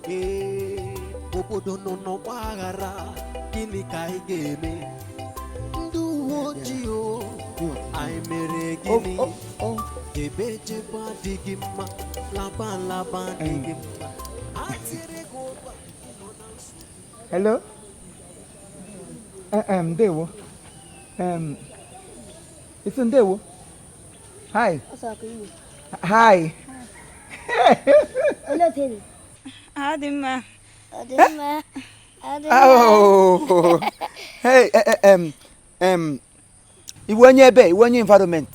Ee, obodo nọ n'ọgba aghara, gịnị ka anyị ga-eme? Ndị uwe ojii o, anyị mere gịnị? Jebe jebe adịghị mma, laba laba adịghị mma. Atịrị gị ụgba, ị nọ na nsogbu. Hello? Ndewo. Isi ndewo. Hi. Hi. Ọ dị mma. Ọ dị mma. Ọ dị mma. Oh. Hey, iwe onye ebe, iwe onye environment.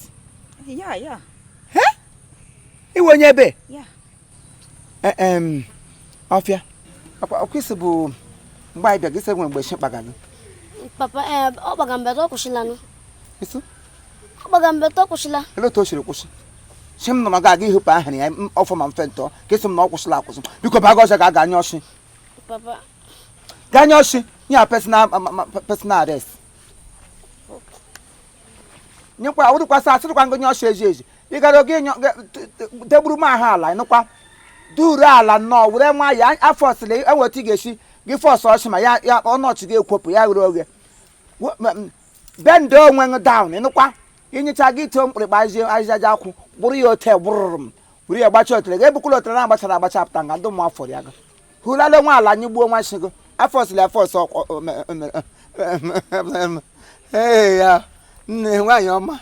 Yeah. Iwe onye ebe? Yeah. Ọfịa. Ọkwa isi bụ mgbe anyị bịa gị sị nwere mgbe shi kpaga gị. Papa, ọ gbaga mbeta ọ kwụsịla nụ. Isi? Ọ gbaga mbeta ọ kwụsịla. Olee otu o siri kwụsị? Si m nọ ma ga-aga ihụpụ ahịrị ya ọfọ ma mfe ntọ ka esi m na ọ kwụsịla akwụsị. Biko baga ọsọ ka a ga-anya ọsị. Papa. Gaa ọsị nye personal arrest. Nyekwa awụrụkwasị asịrịkwa ngo nye ọsị ezi ezi. Ị gara oge degburu m ahụ ala ịnụkwa duru ala nnọọ were nwa ya afọ ọsịla enweta ị ga-esi gị fọsụ ọsị ma ya ya ọnọchị gị ekwopụ ya ghere oghe. Bend onwe gị down ịnụkwa inyecha gị too mkpịrịkpa ahịhịa ji akwụ gbụrụ ya ote gbụrụrụ m were ya gbacha otere gị ebukwala otere na-agbachara agbacha apụta nga ndị ụmụ afọ ya gị hụlala nwa ala anyị gbuo nwa shi gị afọ ọsịla afọ ọsọ ee ya nne nwaanyị ọma.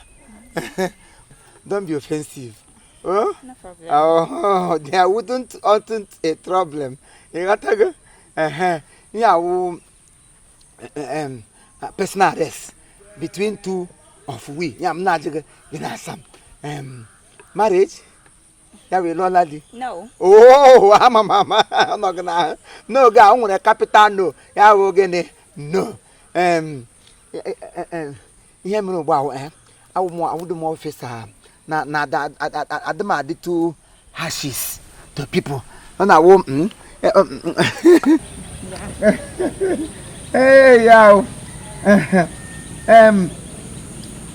Don't be offensive. Oh? No problem. Oh, there wouldn't oughtn't a problem. Ịghọtago? Ehe. Ihe awụ personal arrest between two of we. Ya m na-ajụ gị gị na-asa m. Marriage? Ya wee lụọla di? No. Oh, ama m ama ọnọ gị n'ahụ. N'oge a o nwere capital no. Ya wụ gịnị? No. Ihe mere ugbu a awụ m awụdụ m officer na na adị m adị too hashes to people. Ọ na-awụ m. Ee ya o.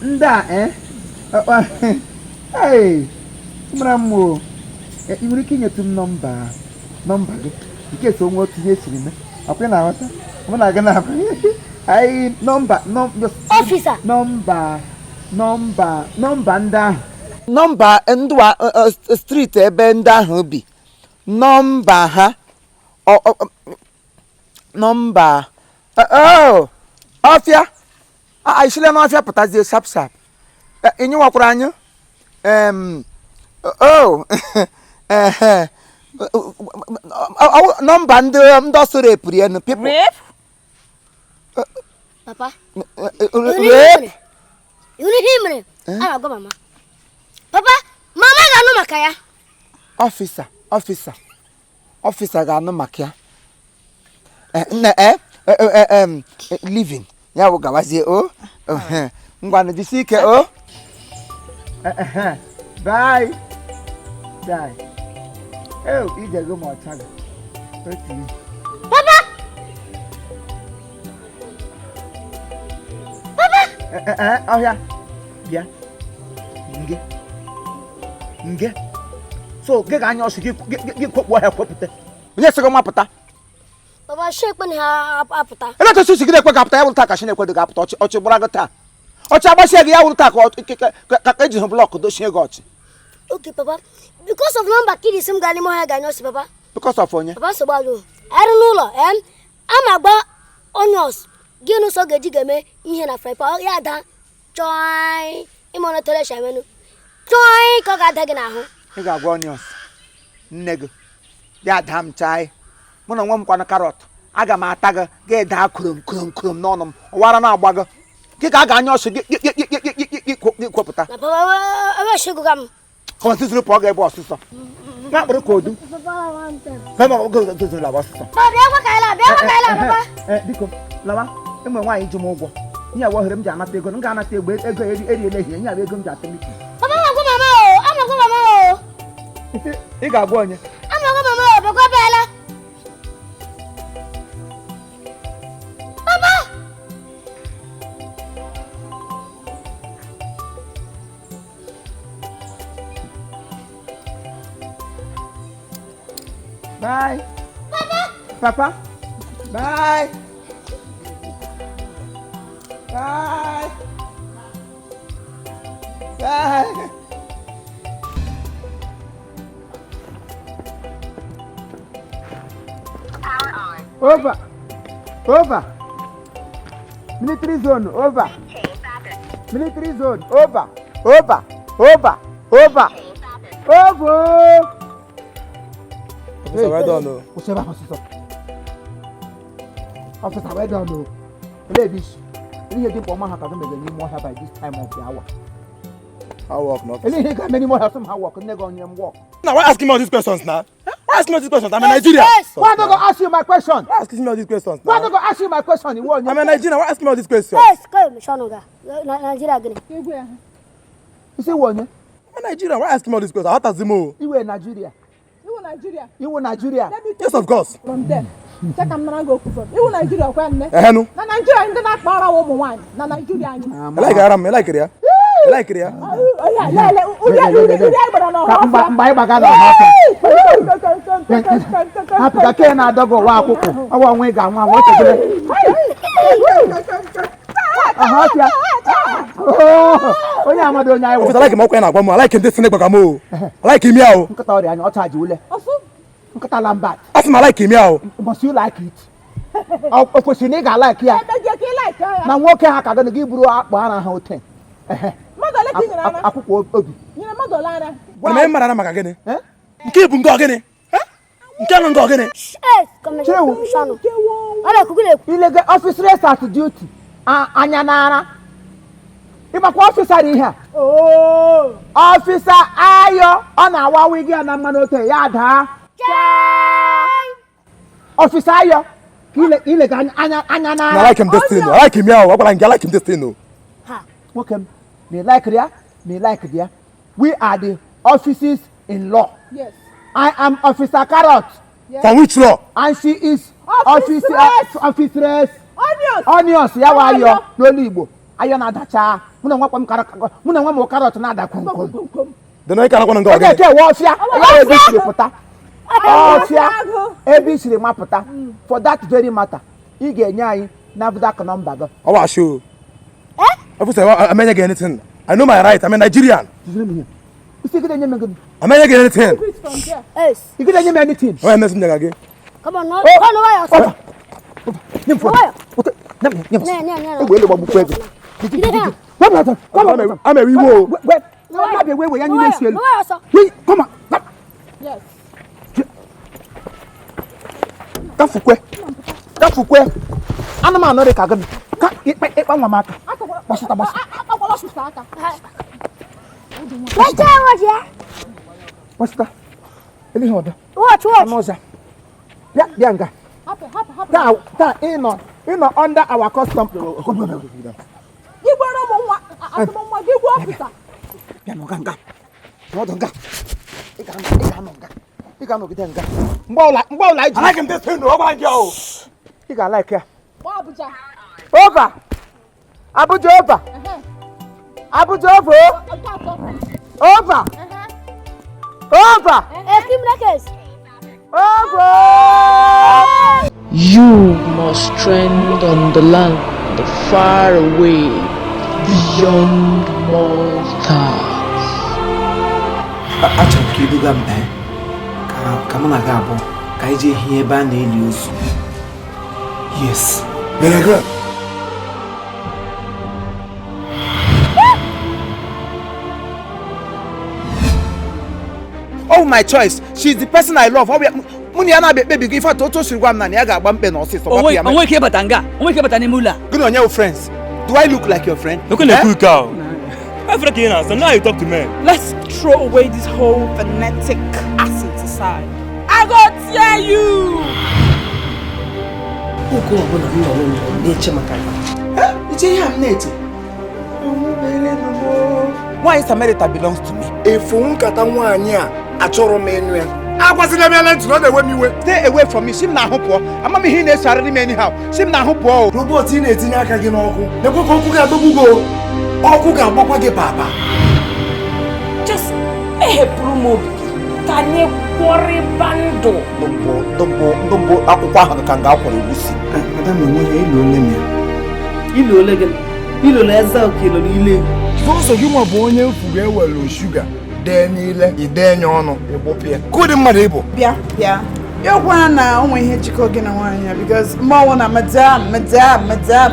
Ndị a ee mara m o. Ị nwere ike inyetụ m nọmba gị nke so nwe otu ihe esiri mee ọkwa ị na-aghọta mụ na gị na-abụ anyị nọmba Officer. nọmba nọmba nọmba ndị ahụ nọmba ndụ street ebe ndị ahụ bi nọmba ha nọmba ọfịa esile n'ọfịa pụtazie sharp sharp. Ị nyewakwara anyị nọmba ndị ọsọ repụrụ enu people. Rape? Papa. Rape? Ihu ihe mere a na-agwa mama. Papa, mama ga-anụ maka ya. Ọfịsa, ọfịsa, ọfịsa ga-anụ maka ya. Nne, living ya bụ gawazie o. Ngwanụ jisi ike o. Bye. Bye. Ije gị ma ọcha gị. Otu ihe. Papa! Papa! Ọhịa. Bịa. Nge. Nge. So, gị ga-anya ọsị gị kwekpu ọhịa kwepụta. Onye sị gị mapụta? Papa, shi ekwe na ha apụta. Ele otu si gị na-ekwe ga-apụta ya wụrụ taa ka shi na-ekwe ga-apụta ọchị gbara gị taa. Ọchị agbasie gị ya wụrụ taa ka eji hụ blọkụ dochie gị ọchị. Okay, Papa. Because of number kid sim ga n'ime ọhịa ga-anya ọsị, Papa. Because of onye? Papa, nsogbu adịghị. Arụ n'ụlọ, a ma agba onions gị n'ụsọ ga-eji ga-eme ihe na fry pan ya ada chọọ ịma ọnụ tere shamenu chọọ ka ọ ga-ada gị n'ahụ. Ị ga-agwa onions nne gị ya daa m chai mụ na onwe m kwanụ karọt aga m ata gị gị daa krom krom krom n'ọnụ m ụwara na-agba gị gị ka a ga-anya ọsị gị kwepụta. Na papa, ewechigụga m. Kọmọtụtụrụ pụọ ga-ebe ọsịsọ. Nwa akpụrụ ka odu. Kọmọtụtụrụ ọsịsọ. Papa, bịa gwa ka anyị laa, bịa gwa ka anyị laa, papa. Biko, lawa. Enwe nwaanyị ji m ụgwọ. Ihe awa ohere m ji anata ego, m ga-anata ego ego eriela ehihie, ihe awa ego m ji ata miki. Papa, ama gwa mama o, ama gwa mama o. Ị ga-agwa onye? Ama gwa mama o, bịakwa bịala. Papa! Bye. Papa! Papa, bye. Bye. Bye. Over. Over. Military zone, over. Military zone, over. Over. Over. Over. Over. Officer, well done o. Kwụsị ebe ahụ ọsịsọ. Officer, well done o. Olee ebe isi? Olee ihe dị mkpa ọma ha ka gị mere n'ime ọhịa by this time of the hour? How work na officer? Olee ihe ga-eme n'ime ọhịa sị m ha work nne gị onye m work? Now why asking me all these questions now? Why asking me all these questions? I'm a Nigerian. Why don't go ask you my question? Why asking me all these questions Why now? don't go ask you my question? Iwe onye? I'm a Nigerian. Why asking me all these questions? Yes, ka mechie ọnụ ga Naijiria gịnị? Isi iwe onye? I'm a Nigerian. Why asking me all these questions? How does mo? Iwe Nigeria. Iwu Nigeria. Iwe Nigeria. Let me Yes, of course. from there. Check am nara go from. Iwu Nigeria kwa nne. Ehenu. Na Nigeria ndị na-akpa ara ụmụ nwaanyị na Nigeria anyị. I like Aram. I like it, yeah. I like it, yeah. Lele, uri uri uri anyị gbara n'ọha Ka mgbe mgbe anyị gbaga n'ọha ọhịa. Hapụ ka ke na-adọga ụwa akwụkwụ. Ọwa onwe ị ga-anwụ anwụ otegere. Ọha ọhịa. Oh, onye amado onye anyị Officer, wụ. I like him. Ọkwa na agwa m. I like him. This thing gbaga m o. I like him here o. Nkịta ọrịa anya ọcha ji ule. Nkịta lambat. Asị m I like him here o. Must you like it? O kwesịrị na ị ga-alike ya. Emegie ka ị like ya. Na nwoke ha ka gị gị buru akpụ ara ha ote. Ehe. Mmadụ ole ka ị nyere ara? Akwụkwọ obi. Nyere mmadụ ole ara? Mana m mara na maka gịnị? Eh? Nke bụ nke ọgịnị? Nke nọ nke ọgịnị? Yes, ka mechie Chewu. ọnụ. Ọ na-ekwu gị na-ekwu. Ilege officer at duty. Anya n'ara. Ịmakwa officer ihe a? Officer Ayo ọ na-awa wigi ya na mmanụ ote ya daa. Officer Ayo ka ilega anya anya I n'ara. like him this thing. I like him here o. Agwara m gị I like him this thing o. Ha. Nwoke m, ma ị like ya, ma ị like ya. We are the officers in law. Yes. I am Officer Carrot From which law? and she is Officeress. officer officeress. Onions. Onions ya wa ayọ n'olu Igbo. Ayọ na-adacha. Mụ na nwa m karọt mụ na nwa m karọt na-ada komkom. Komkom. Then I can nke Oge ọgịnị? nke ewe ọfịa ya ebe isiri pụta. Ọfịa Agụ. ebe isiri mapụta. For that very matter, ị ga-enye anyị NAFDAC nọmba gị. Ọ wa show. Officer, I'm not getting anything. I know my right. I'm a Nigerian. Jizere m ihe. Isi gị na-enye m gịnị? I'm not getting anything. Quit from there. Yes. Ị gị na-enye m anything? Why am I saying again? Come on, no. Oh. Ọ nọ nwayọọ ọsọ. Over. Over. Nye m phone. Nwayọọ. Ote, nye m nye m. Ne, ne, ne. Egbe elu gbagbukwa ego. Jide ha. Come on, come on. I'm a wiwo. Wait, wait, wait, wait, ya niile esi elu. Nwayọọ ọsọ. Wait, come on. Come. Yes. Gafukwe. Gafukwe. Anụmanụ dị ka gịnị? Ka ịkpa ịkpa nwa m aka. Gbasịta gbasịta. Akpakwala ọsịsa aka. Mechie watch ya. Gbasịta. Ele ihe ọdọ. Watch, watch. Anụ ọzọ. Bịa bịa nga. Hapụ hapụ hapụ. Taa taa ịnọ ịnọ under our custom. Gị gwara ụmụ nwa asụmụ nwa gị gwa ọfịsa. Bịa nọ nga nga. Nọdụ nga. Ị ga-anọ ị ga-anọ nga. Ị ga-anọgide nga. Mgbe ọbụla mgbe ọbụla I like him this thing. Ọ gwara gị o. ị ga-alike ya. Gbaa Abuja. Over. Abuja over. Ehe. Abuja over. Nke atọ. Over. Ehe. Over. Ekim Rekes. Over. You must trend on the land far away beyond mortals. Achọrọ m ka iduga m ee ka ka mụ na gị abụọ ka anyị jee hie ebe a na-eli ozu. Yes. Very good. Oh, my choice. She's the person I love. Ọ bụ ya- mụ na ya na-abịa ekpebigo ife atụ otu o siri gwa m na ya ga-agba mkpe na ọsịsọ gbapụ ya. Onwe ike ịbata nga, onwe ike ịbata n'ime ụlọ a. Gị na onye wụ friends? Do I look like your friend? Look at the quick cow. Africa in so now you talk to men. Let's throw away this whole fanatic accent aside. I go tear you! Oge ọbụla m nọ n'ụlọ na-eche maka gị. Iche ihe a m na-eche. Nwaanyị Samaritan belongs to me. Efu nkata nwaanyị a achọrọ m ịnụ ya. Agwazila m ya na ntị na ọ na-ewe m iwe. Stay away from me. Si m n'ahụ pụọ. Ama m ihe ị na-esogharịrị m anyhow. Si m n'ahụ pụọ o. Robot ị na-etinye aka gị n'ọkụ na-ekwe ka ọkụ ga-adọgbu gị o. Ọkụ ga-agbakwa gị papa. Just meghepụrụ m obi gị. Ka anyị kwọrịba ndụ. Ndụ mbụ ndụ mbụ akwụkwọ ahụ ka nga akwọrọ egwusi. Madam, enweghị ilu ole m ya. Ilu ole gị? Ilolo eze oke ilolo ile. Sọsọ gị nwa bụ onye mfu ga-ewelu shuga dee n'ile idee nye ọnụ ịgbụpịa kụdị mmadụ ịbụ. Bịa bịa. Ya gwa na o nwere ihe jikọ gị na nwaanyị a because mmanwụ na madam madam madam.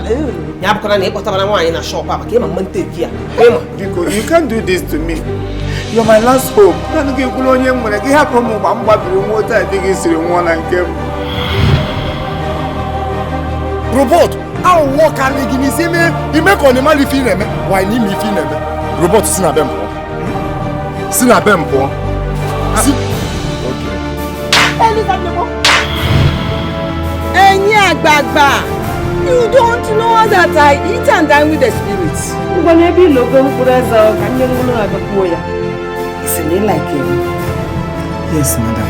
Ya bụkwara na ị kpọtabara nwaanyị na shọpụ a maka ịma mma nteki ya. Ịma. Biko, you can't do this to me. You're my last hope. Naanị gị ekwula onye m nwere gị hapụ m mgbe m gbabiri nwa otu a di gị siri nwụọ na nke m. Robot aghụghọ karịrị gị n'isi ime ime ka ọ na-emali ife ị na-eme wanyị n'ime ife ị na-eme. Robot, si na be m pụọ, si na be m pụọ, si. Ẹ̀yin àgbààgbà, you don't know that I eat and dine with the spirits. Ngwa n'ebe ilogo mkpụrụ eze ọ ka nye nwụrụ agakwuo ya. Isi na ịlaike m. Yes, madam.